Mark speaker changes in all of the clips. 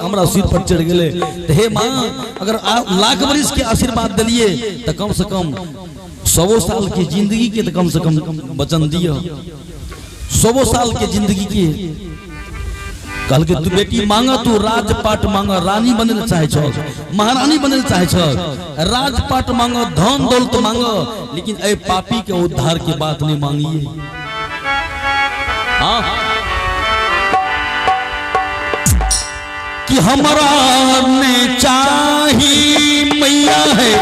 Speaker 1: हमरा सिर पर चढ़ि गेलै। तऽ हे माँ, अगर लाख बरिस के आशीर्वाद देलिए तऽ कम से कम 100 साल के जिंदगी के तऽ कम से कम वचन दिअ, 100 साल के जिंदगी के। कहलकै तू बेटी मांग, तू राजपाट मांग, रानी बने लए चाहे छह, महारानी बने लए चाहे छह, राजपाट मांग, धन दौलत मांग, लेकिन एहि पापी के उद्धार के बात नहीं मांगिए। हाँ कि हमरा ने चाही मैया है,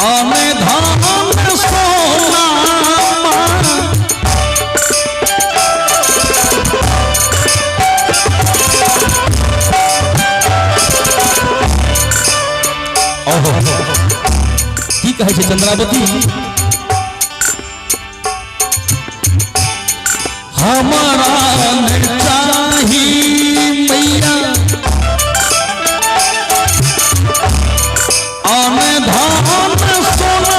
Speaker 1: आने धान सोना। ओहो, की कहै छै चंद्रावती? हमारा ने चाही मैया आने धान सोना,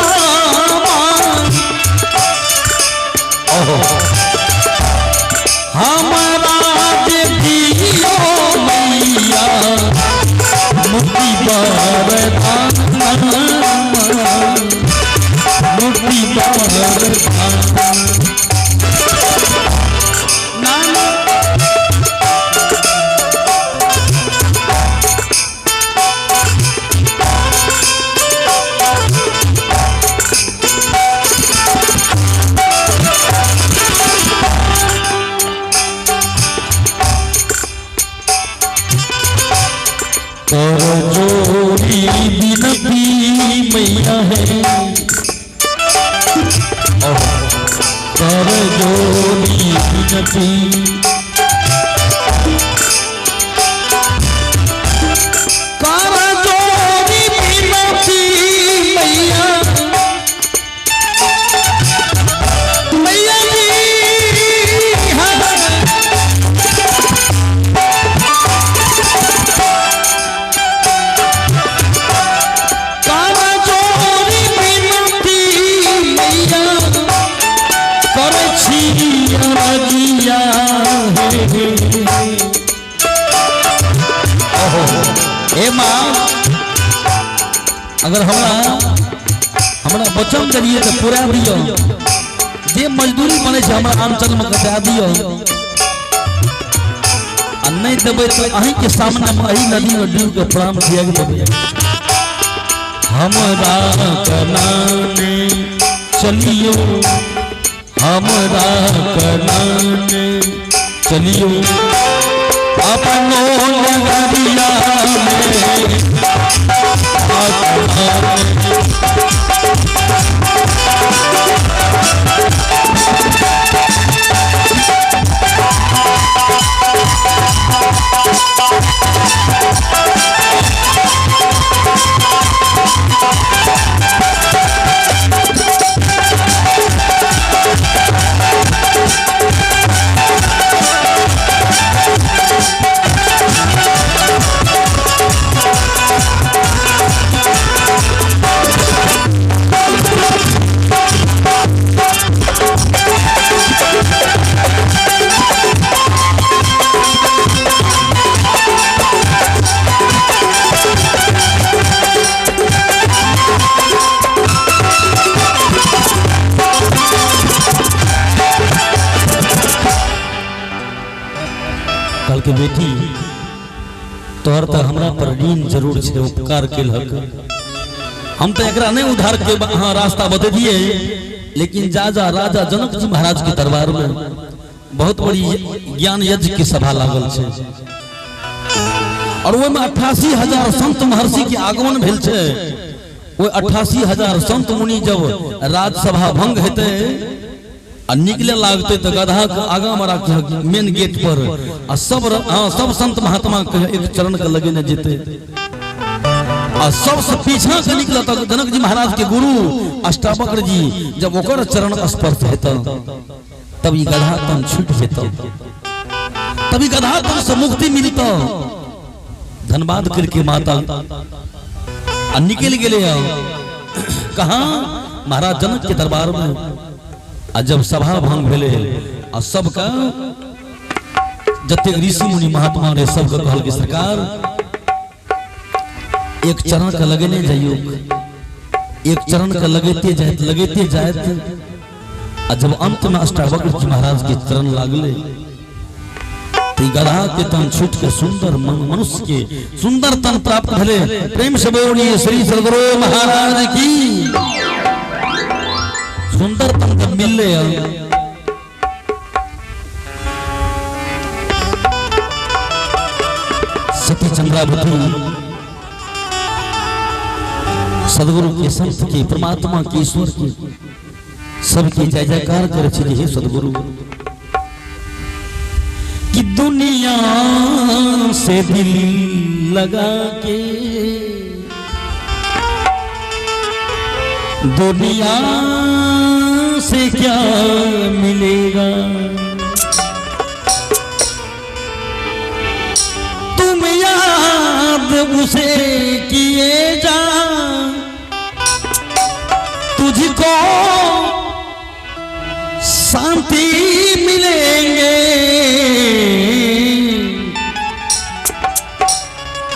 Speaker 1: ओहो हमारा जे दियो मैया मुक्ति वरदान, मुक्ति वरदान। कर जोरी विनती मैया है, कर जोरी विनती, कर जोरी विनती मैया, मैया जी हाँ। कर जोरी विनती मैया, करै छी अरजिया हे। ओहो हे माँ, अगर हमरा हमरा वचन देलिए तऽ पूरा दियौ, जे मजदूरी बनै छै हमरा अंचल में कटा दियौ, आ नहि देबै तऽ अहीं के सामने में एही नदी में डूबि के प्राण त्याग देबै। हमरा कनाने चलियो, हमरा कनाने चलियो, अपनो नगरिया में कहलकै बेटी तोहर तऽ हमरा पर ऋण जरूर छै, उपकार केलक, हम तऽ एकरा नहि उधार के अहाँ रास्ता बतेलिए, लेकिन जा जा राजा जनक जी महाराज के दरबार में बहुत बड़ी ज्ञान यज्ञ के सभा लागल छै और ओहिमे 88,000 संत महर्षि के आगमन भेल छै। ओहि 88,000 संत मुनि जब राजसभा भंग हेतै आ निकले लागते तऽ गधा के आगा में राखिए मेन गेट पर, आ सब हाँ, सब संत महात्मा के एक चरण के लगेने जेते, आ सबसे पीछा के निकलत जनक जी महाराज के गुरु अष्टावक्र जी, जब ओकर चरण स्पर्श हेतै तब ई गधा तन छूट जेतौ, तब ई गधा तन से मुक्ति मिलतौ। धन्यवाद करके माता आ निकल गेले कहाँ? महाराज जनक के दरबार में। आ जब सभा भंग भेलै आ सबके जतेक ऋषि मुनि महात्मा रहे सबके कहलकै सरकार एक चरण के लगेने जाइयो, एक चरण के लगेते जायत लगेते जायत, आ जब अंत में अष्टावक्र जी महाराज के चरण लागले तो गधा के तन छूट के सुंदर मनुष्य के सुंदर तन प्राप्त भेले। प्रेम से बोलिए श्री सदगुरु महाराज की। सुंदर तन जब मिलले सती चंद्रावती सदगुरु के, संत के, परमात्मा के, ईश्वर के सबके जय जयकार करे छी हे सदगुरु कि दुनिया से दिल लगा के, दुनिया से क्या मिलेगा, तुम याद उसे किए जा, तुझको शांति